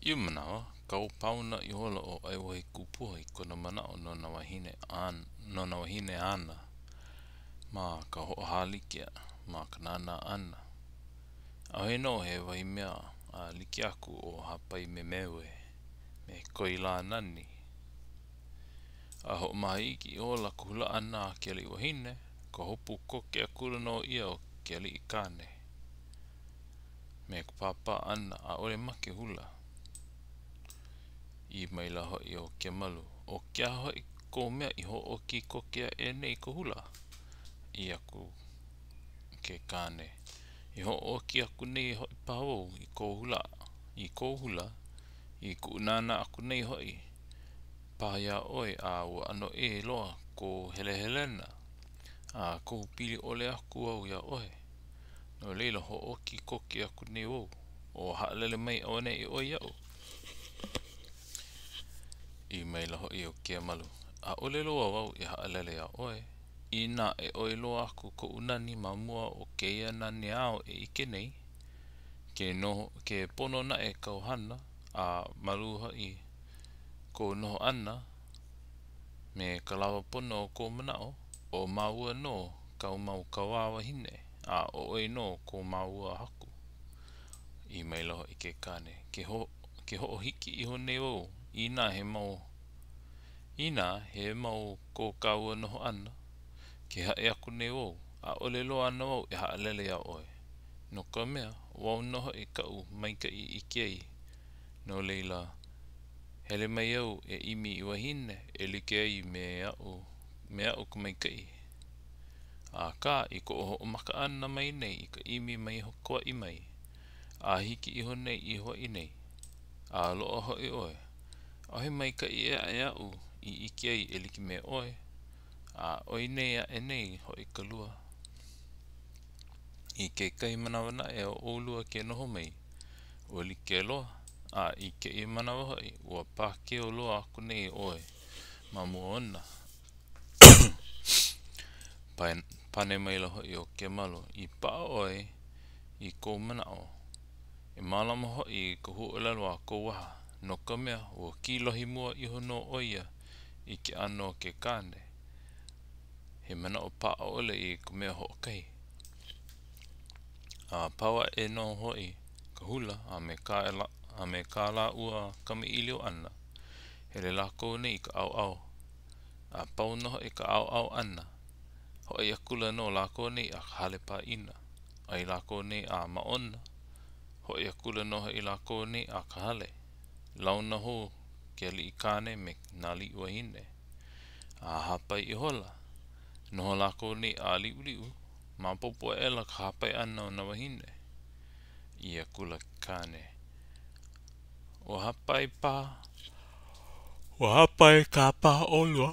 I ia manawa, kau paona ihola ʻo ʻAiwahikupua i kona manaʻo no nā wāhine āna ma ka hoʻohālike ma ka nānā ʻana. ʻAʻohe nō he wahi mea a like aku o Hāpaimemeue me koi lā nani. A hoʻomaha iki ihola ka hula ʻana a ke aliʻi wahine, ka hopu koke akula nō ia o ke aliʻi kāne me ka pāpā ʻana ʻaʻole make hula. ʻĪ maila hoʻi ʻo Kemalu, ʻO ke aha hoʻi kou mea i hoʻōki koke aʻe nei i ka hula? ʻĪ aku ke kāne, I hoʻōki aku nei hoʻi paha wau i kou hula, i kou hula, i kuʻu nānā aku nei hoʻi paha iā ʻoe a ua ʻano ʻē loa kou helehelena, a kohu pili ʻole aku au iā ʻoe. No laila, hoʻōki koke aku nei wau, o haʻalele mai auaneʻi ʻoe iaʻu. ʻĪ maila hoʻi ʻo Kemalu, ʻAʻole loa wau e haʻalele iā ʻoe. Inā e ʻoi loa aku koʻu nani ma mua o kēia nani āu e ʻike nei, ke noho, ke pono naʻe kāu hana, a malū hoʻi kou noho ʻana, me ka lawa pono o kou manaʻo, ʻo māua nō kāu mau kauā wahine, a ʻo ʻoe nō ko māua haku. ʻĪ maila hoʻi ke kāne, Ke ho ke hoʻohiki iho nei wau, inā he mau inā he mau ko kāua noho ʻana, ke haʻi aku nei wau, ʻaʻole loa ana wau e haʻalele iā ʻoe, no ka mea, ʻo au nō hoʻi kaʻu maikaʻi i ʻike ai, no laila, hele mai au e ʻimi i wahine e like ai me aʻu me aʻu ka maikaʻi. Akā, i koʻu hoʻomaka ʻana mai nei i ka ʻimi mai Kauaʻi mai, a hiki iho nei i Hawaiʻi nei, a loaʻa hoʻi ʻoe, ʻaʻohe maikaʻi ʻē aʻe aʻu i ʻike ai e like me ʻoe, a ʻoi nei aʻe nei hoʻi ka lua. I kekahi manawa naʻe o ʻolua ke noho mai, ua like loa, a i kēia manawa hoʻi, ua pākeo loa aku nei ʻoe ma mua ona. Pane maila hoʻi ʻo Kemalu, I paʻa ʻoe i kou manaʻo, e mālama hoʻi i ka huaʻōlelo a kou waha, no ka mea, ua kīlohi mua iho nō ʻo ia i ke ʻano o ke kāne, he manaʻo paʻa ʻole i ka mea hoʻokahi. A pau aʻe nō hoʻi ka hula a me kā a me kā lāua kamaʻilio ʻana, hele lākou nei i ka ʻaoʻao. A pau nō hoʻi ka ʻaoʻao ʻana, hoʻi akula nō lākou nei a ka hale pāʻina. ʻAi lākou nei a māʻona, hoʻi akula nō hoʻi lākou nei a ka hale. Launa hou ke aliʻi kāne me nā aliʻi wahine, a hāpai ihola. Noho lākou nei a liʻuliʻu, maopopo aʻela ka hāpai ʻana o nā wāhine. ʻĪ akula ke kāne, Ua hāpai paha, ua hāpai kā paha ʻolua?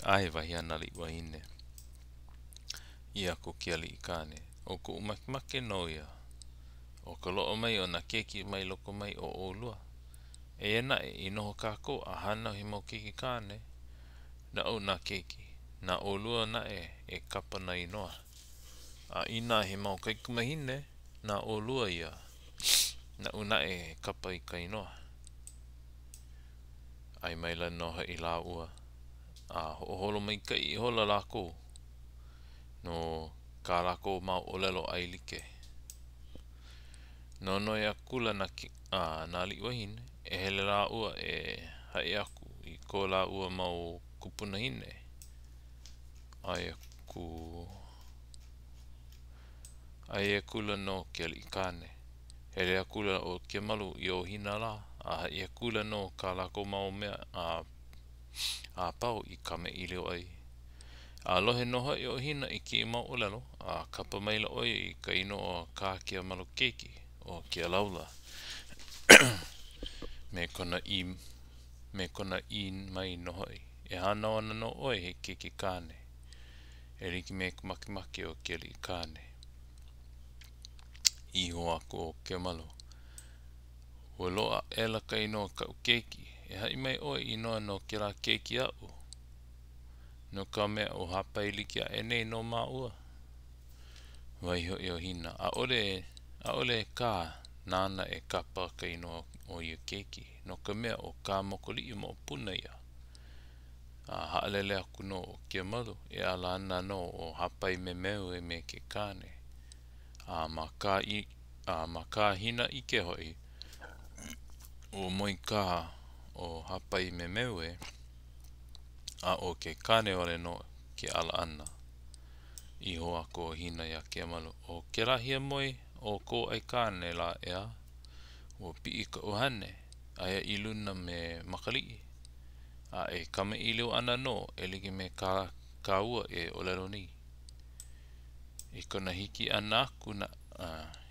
ʻAe, wahi a nā aliʻi wāhine. ʻĪ aku ke aliʻi kāne, ʻO kuʻu makemake nō ia, ʻo ka loaʻa mai o nā keiki mai loko mai o ʻolua. Eia naʻe, i noho kākou a hānau he mau keiki kāne, naʻu nā keiki, na ʻolua naʻe e kapa nā inoa. A inā he mau kaikamahine, na ʻolua ia, naʻu naʻe e kapa i ka inoa. ʻAe maila nō hoʻi lāua, a hoʻoholo maikaʻi ihola lākou no kā lākou mau ʻōlelo ʻaelike. Nonoi akula nā, nā aliʻi wahine, e hele lāua e haʻi aku i ko lāua mau kūpunahine. ʻAe aku, ʻae akula nō ke aliʻi kāne. Hele akula ʻo Kemalu i o Hina lā, a haʻi akula nō kā lākou mau mea a a pau i kamaʻilio ai. A lohe nō hoʻi ʻo Hina i kēia mau ʻōlelo, a kapa maila ʻo ia i ka inoa o kā Kemalu keiki, ʻo Kealaula, me kona ʻī me kona ʻī mai nō hoʻi, E hānau ana nō ʻoe he keiki kāne, e like me ka makemake o ke aliʻi kāne. ʻĪ hou aku ʻo Kemalu, Ua loaʻa aʻela ka inoa o kaʻu keiki, e haʻi mai ʻoe i inoa no kēlā keiki aʻu, no ka mea, ua hāpai like aʻe nei nō māua. Wahi hoʻi o Hina, ʻAʻole, ʻaʻole kā. Nāna e kapa ka inoa o ia keiki, no ka mea, ʻo kā Makaliʻi moʻopuna ia. A haʻalele aku nō ʻo Kiamalu, e ala ana nō ʻo Hāpaimemeue me ke kāne. A ma kā a ma kā Hina ʻike hoʻi, ua moe kā ʻo Hāpaimemeue, a ʻo ke kāne wale nō ke ala ana. ʻĪ hou aku ʻo Hina iā Kiamalu, ʻO kēlā hiamoe o kō aikāne lā ʻeā, ua piʻi ka ʻuhane, aia i luna me Makaliʻi, a e kamaʻilio ana nō e like me kā kāua e ʻōlelo nei. I kona hiki ʻana aku na,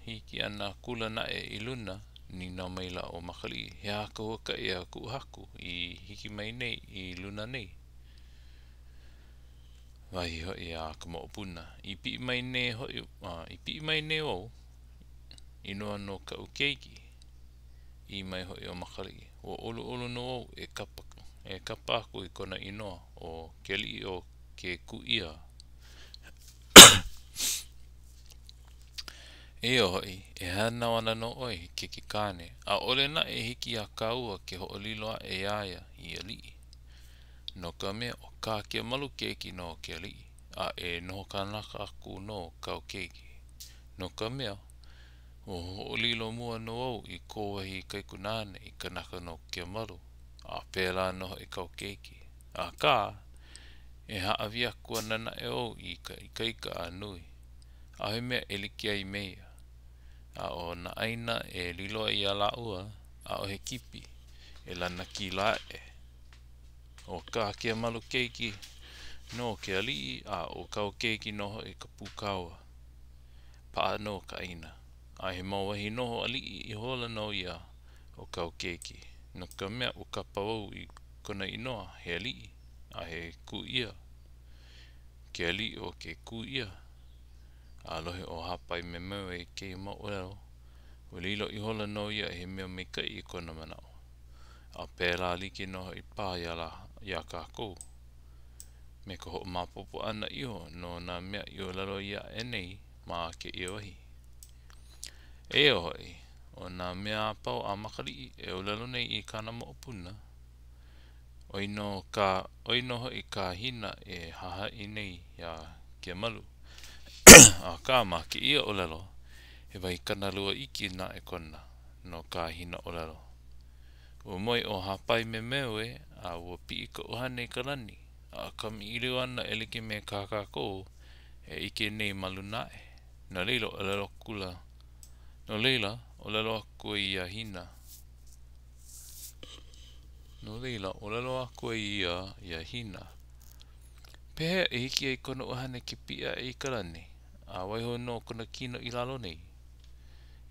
hiki ʻana akula naʻe i luna, nīnau maila ʻo Makaliʻi, He aha ka huakaʻi a kuʻu haku i hiki mai nei i luna nei? Wahi hoʻi a ka moʻopuna, I piʻi mai nei hoʻi, i piʻi mai nei wau, inoa no kaʻu keiki. ʻĪ mai hoʻi ʻo Makaliʻi, Ua ʻoluʻolu nō au e kapa, e kapa aku i kona inoa, ʻo ke aliʻi o ke kūʻia. Eia hoʻi, e hānau ana nō ʻoe i keiki kāne, ʻaʻole naʻe e hiki iā kāua ke hoʻolilo aʻe iā ia i aliʻi. No ka mea, ʻo kā Kiamalu keiki nō ke aliʻi, a e noho kanaka aku nō kāu keiki. No ka mea, ua hoʻolilo mua nō au i kō wahi kaikunāne i kanaka no Kiamalu, a pēlā nō hoʻi kāu keiki. Akā, e hāʻawi aku ana naʻe au i ka ikaika a nui, ʻaʻohe mea e like ai me ia. A ʻo nā ʻāina e lilo ai iā lāua, ʻaʻohe kipi e lanakila aʻe. ʻO kā Kiamalu keiki nō ke aliʻi, a ʻo kāu keiki nō hoʻi ka pūkaua. Paʻa nō ka ʻāina, a he mau wahi noho aliʻi ihola nō ia o kāu keiki, no ka mea, ua kapa wau i kona inoa he aliʻi, a he kū ia, ke aliʻi o ke kū ia. A lohe ʻo Hāpaimemeue i kēia mau ʻōlelo, ua lilo ihola nō ia he mea maikaʻi i kona manaʻo. A pēlā like nō hoʻi paha iā lā, iā kākou. Me ka hoʻomaopopo ʻana iho no nā mea i ʻōlelo ʻia aʻe nei ma kēia wahi. Eia hoʻi, ʻo nā mea a pau a Makaliʻi e ʻōlelo nei i kāna moʻopuna, ʻoi nō kā, ʻoi nō hoʻi kā Hina e hahaʻi nei iā Kiamalu. Akā, ma kēia ʻōlelo, he wahi kānalua iki naʻe kona no kā Hina ʻōlelo. Ua moe ʻo Hāpaimemeue a ua piʻi ka ʻuhane i ka lani, a kamaʻilio ana e like me kā kākou e ʻike nei ma luna aʻe. No laila, ʻōlelo akula, no laila, ʻōlelo aku ai iā Hina. No laila, ʻōlelo aku ai ia iā Hina. Pehea e hiki ai kona ʻuhane ke piʻi aʻe i ka lani, a waiho nō kona kino i lalo nei?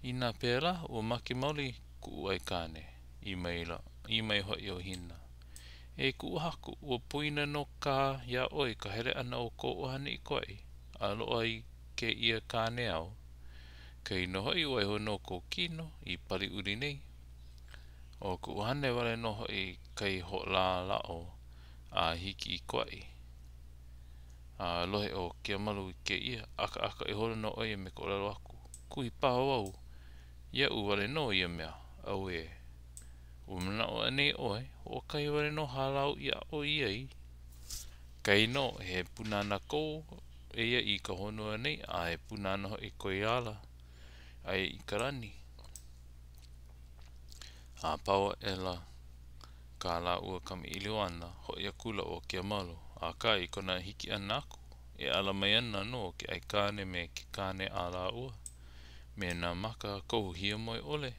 Inā pēlā, ua make maoli kuʻu aikāne, ʻī maila, ʻī mai hoʻi ʻo Hina. E kuʻu haku, ua poina nō kā iā ʻoe ka hele ʻana o kō ʻuhane i Kauaʻi, a loaʻa i kēia kāne āu. Kainō hoʻi waiho nō kō kino i Paliuli nei. ʻO ka ʻuhane wale nō hoʻi kai hoʻolālāʻo a hiki i Kauaʻi. A lohe ʻo Kiamalu i kēia, ʻakaʻaka ihola nō ʻo ia me ka ʻōlelo aku, Kuhi paha wau Iaʻu wale nō ia mea, auē. Ua manaʻo anei ʻoe, hoʻokahi wale nō hālau i aʻo ʻia ai? Kainō, he pūnana kou eia i ka honua nei, a he pūnana hoʻi ko ia ala, aia i ka lani. A pau aʻela kā lāua kamaʻilio ʻana, hoʻi akula ʻo Kiamalu, akā i kona hiki ʻana aku, e ala mai ana nō ke aikāne me ke kāne a lāua. Me nā maka kohu hiamoe ʻole.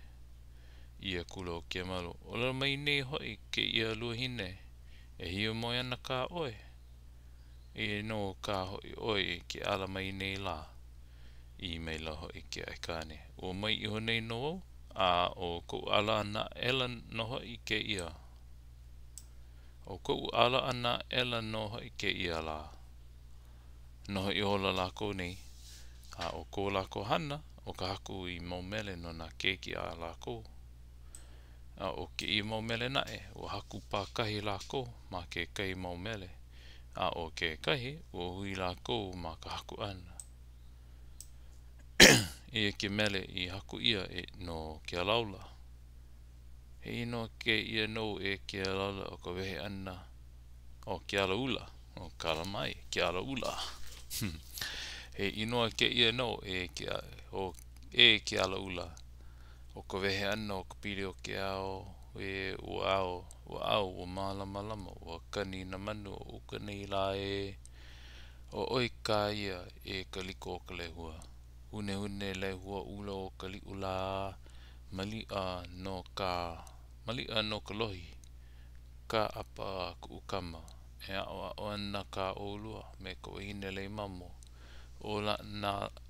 ʻĪ akula ʻo Kiamalu, ʻŌlelo mai nei hoʻi kēia luahine, e hiamoe ana kā ʻoe. Eia nō kā hoʻi ʻoe ke ala mai nei lā. ʻĪ maila hoʻi ke aikāne, Ua moe iho nei nō au, a ʻo koʻu ala ʻana aʻela nō hoʻi kēia. ʻO koʻu ala ʻana aʻela nō hoʻi kēia lā. Noho ihola lākou nei, a ʻo ko lākou hana, ʻo ka haku i mau mele no nā keiki a lākou. A ʻo kēia mau mele naʻe, ua haku pākahi lākou ma kekahi mau mele, a ʻo kekahi, ua hui lākou ma ka haku ʻana. Eia ke mele i haku ʻia e no ke alaula. He inoa kēia nou e ke alaula o ka wehe ʻana o ke alaula. O kala mai, ke alaula. He inoa kēia nou e ke, o, e ke alaula. O ka wehe ʻana o ka pili o ke ao, e ua ao, ua ao, ua mālamalama, ua kani nā manu o uka nei lā e. ʻO ʻoe kā ia e ka liko o ka lehua. Hunehune lehua ʻula o ka liʻu lā, maliʻa no ka, maliʻa no ka lohi, ka ʻapa a kuʻu kama. E aʻoaʻo ana kā ʻolua me ka wahine lei mamo. ʻO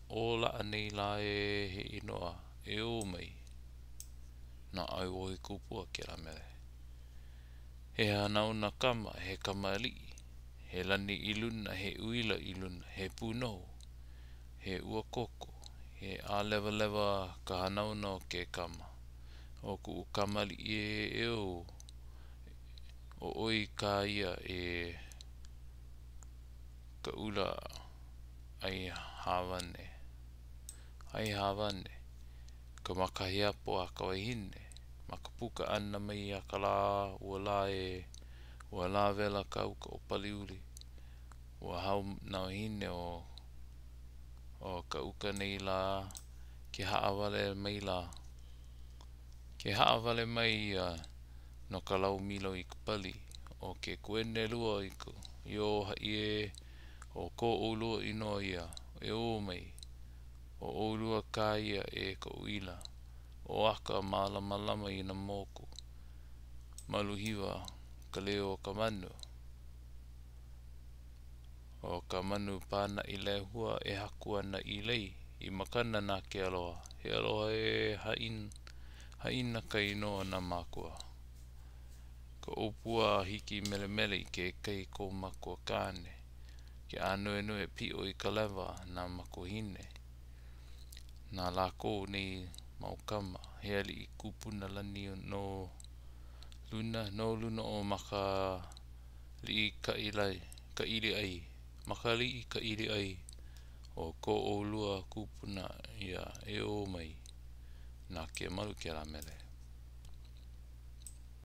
ʻo laʻa nei lā ē he inoa, e ō mai. Na ʻAiwohikupua kēlā mele. He hanauna kama, he kama aliʻi. He lani i luna, he uila i luna, he pūnohu, he uakoko, he ʻālewalewa ka hanauna o ke kama. ʻO kuʻu kamaliʻi ē eo, ʻo ʻoe kā ia e ka ula ʻai hāwane. ʻAi hāwane, ka makahiapo a ka wahine. Ma ka puka ʻana mai a ka lā, ua lā e, ua lā wela ka uka o Paliuli. Ua hao nā wāhine o o ka uka nei lā ke haʻawale maila ke haʻawale mai ia no ka lau milo i ka pali. ʻO ke kuene lua i ka iō haʻi ē, ʻo ko ʻolua inoa ia, e ō mai. ʻO ʻolua kā ia e ka uila. ʻO aka mālamalama i nā moku. Maluhiwa ka leo o ka manu. ʻO ka manu pānaʻi lehua e haku ana i lei, i makana na ke aloha. He aloha ē haʻina ka inoa nā mākua. Ka ʻōpua a Hikiemelemele i ke kai kō makua kāne. Ke ānuenue piʻo i ka lewa nā makuahine. Na lākou nei mau kama, he aliʻi kupuna lani no luna, no luna o Makaliʻikaʻiliʻai, Makaliʻikaʻiliʻai, ʻo ko ʻolua kūpuna ia e ō mai. Na Kemalu kēlā mele.